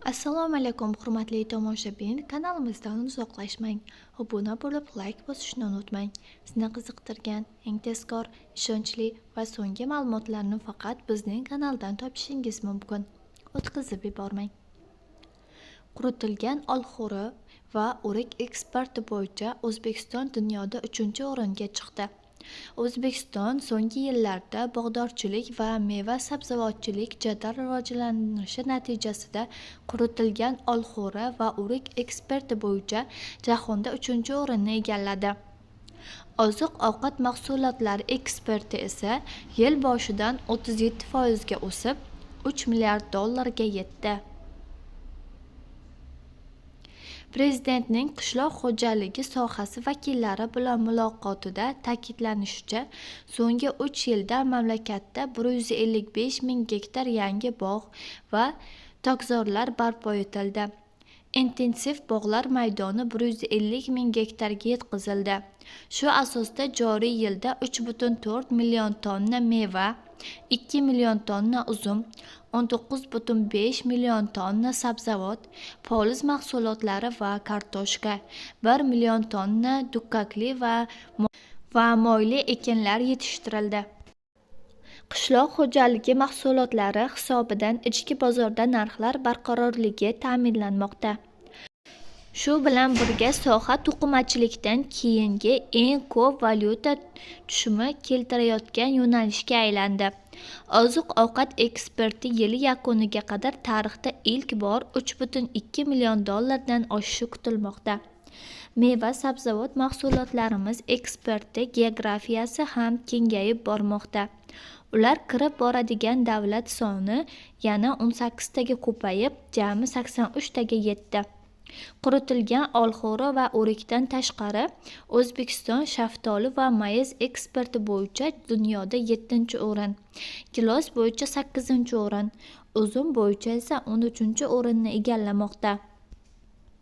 Assalomu alaykum, hurmatli tomoshabin. Kanalimizdan uzoqlashmang. Obuna bo'lib, layk bosishni unutmang. Sizni qiziqtirgan eng tezkor, ishonchli va so'nggi ma'lumotlarni faqat bizning kanaldan topishingiz mumkin. O'tkazib yubormang. Quritilgan olxo'ri va o'rik eksporti bo'yicha O'zbekiston dunyoda 3-o'ringa chiqdi. O'zbekiston so'nggi yillarda bog'dorchilik va meva-sabzavotchilik jadal rivojlanishi natijasida quritilgan olxo'ri va o'rik eksporti bo'yicha jahonda 3-o'rinni egalladi. Oziq-ovqat mahsulotlari eksporti esa yil boshidan 37% ga o'sib, 3 milliard dollarga yetdi. Prezidentning qishloq xo'jaligi sohasi vakillari bilan muloqotida ta'kidlanishicha, so'nggi 3 yilda mamlakatda 155 ming gektar yangi bog' va tokzorlar barpo etildi. Intensiv bog'lar maydoni 150 ming gektarga yetkazildi. Shu asosda joriy yilda 3,4 million tonna meva, 2 million tonna uzum, 19,5 million tonna sabzavot, poliz mahsulotlari va kartoshka, 1 million tonna dukkakli va moyli ekinlar yetishtirildi. Qishloq xo'jaligi mahsulotlari hisobidan ichki bozorda narxlar barqarorligi ta'minlanmoqda. Shu bilan birga soha to'qimachilikdan keyingi eng ko'p valyuta tushumi keltirayotgan yo'nalishga aylandi. Oziq-ovqat eksporti yil yakuniga qadar tarixda ilk bor 3,2 million dollardan oshishi kutilmoqda. Meva-sabzavot mahsulotlarimiz eksporti geografiyasi ham kengayib bormoqda. Ular kirib boradigan davlat soni yana 18 taga ko'payib, jami 83 taga yetdi. Quritilgan olxo'ri va o'rikdan tashqari, O'zbekiston shaftoli va mayiz eksporti bo'yicha dunyoda 7-o'rin, gilos bo'yicha 8-o'rin, uzum bo'yicha esa 13-o'rinni egallamoqda.